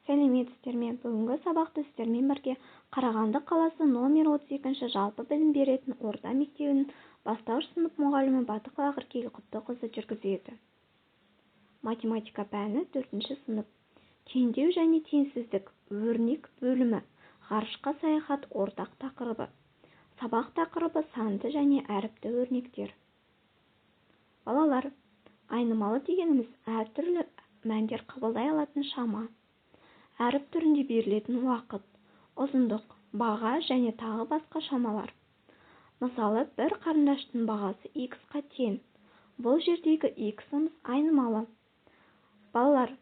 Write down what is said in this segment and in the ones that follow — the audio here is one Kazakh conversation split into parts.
Сәлеметсіздер ме? Бүгінгі сабақты сіздермен бірге Қарағанды қаласы номер 32-ші жалпы білім беретін орта мектебінің бастауыш сынып мұғалімі Батықова Ақерке Құттықызы жүргізеді. Математика пәні 4-ші сынып. Теңдеу және теңсіздік, өрнек бөлімі, ғарышқа саяхат ортақ тақырыбы. Сабақ тақырыбы санды және әріпті өрнектер. Балалар, айнымалы дегеніміз әртүрлі мәндер қабылдай алатын шама. Әріп түрінде берілетін уақыт, ұзындық, баға және тағы басқа шамалар. Мысалы, бір қарындаштың бағасы х-қа тең. Бұл жердегі х-ымыз айнымалы. Балалар,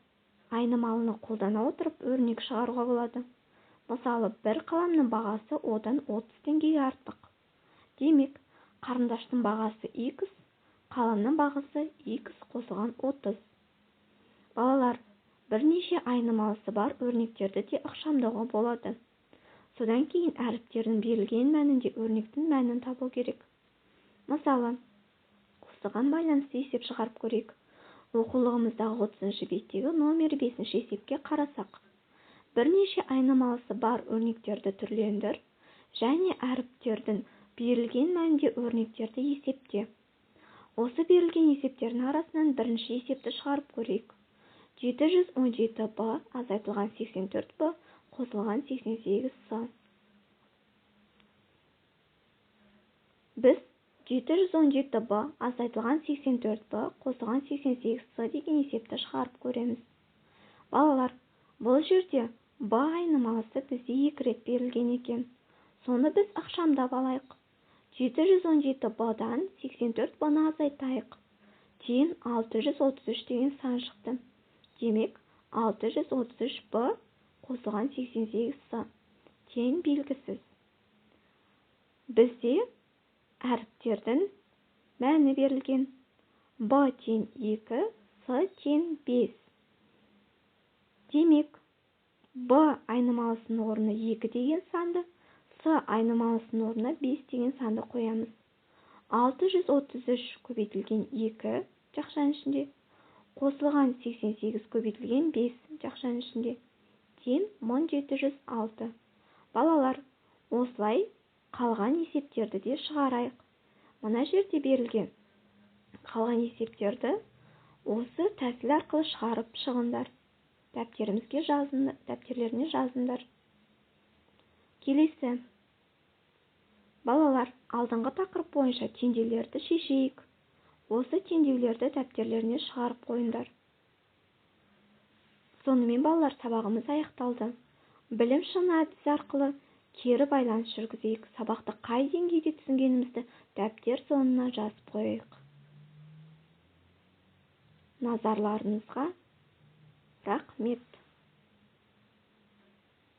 айнымалыны қолдана отырып өрнек шығаруға болады. Мысалы, бір қаламның бағасы одан 30 теңгеге артық. Демек, қарындаштың бағасы х, қаламның бағасы х қосылған 30. Балалар, бірнеше айнымалысы бар өрнектерді де ықшамдауға болады. Содан кейін әріптердің берілген мәнінде өрнектің мәнін табу керек. Мысалы, осыған байланысты есеп шығарып көрейік. Оқулығымыздағы 30-шы беттегі номер 5-ші есепке қарасақ, бірнеше айнымалысы бар өрнектерді түрлендір және әріптердің берілген мәнінде өрнектерді есепте. Осы берілген есептердің арасынан бірінші есепті шығарып көрейік. 717 б азайтылған 84 б қосылған 88 с. Біз 717 б азайтылған 84 б қосылған 88 с деген есепті шығарып көреміз. Балалар, бұл жерде б айнымалысы бізде 2 рет берілген екен. Соны біз ықшамдап алайық. 717 б-дан 84 б-ны азайтайық. Тең 633 деген сан шықты. Демек, 633 б қосылған 88 с тең белгісіз. Бізде әріптердің мәні берілген. Б тең 2, с тең 5. Демек, б айнымалысының орнына 2 деген санды, с айнымалысының орнына 5 деген санды қоямыз. 633 көбейтілген 2 жақшаның ішінде қосылған 88 көбейтілген 5 жақшаның ішінде тең 1706. Балалар, осылай қалған есептерді де шығарайық. Мына жерде берілген қалған есептерді осы тәсіл арқылы шығарып шығыңдар. Дәптерімізге жазыңдар, дәптерлеріне жазыңдар. Келесі. Балалар, алдыңғы тақырып бойынша теңдеулерді шешейік. Осы теңдеулерді дәптерлеріне шығарып қойыңдар. Сонымен балалар, сабағымыз аяқталды. Білім шыңы әдісі арқылы кері байланыс жүргізейік. Сабақты қай деңгейде түсінгенімізді дәптер соңына жазып қояйық. Назарларыңызға рахмет.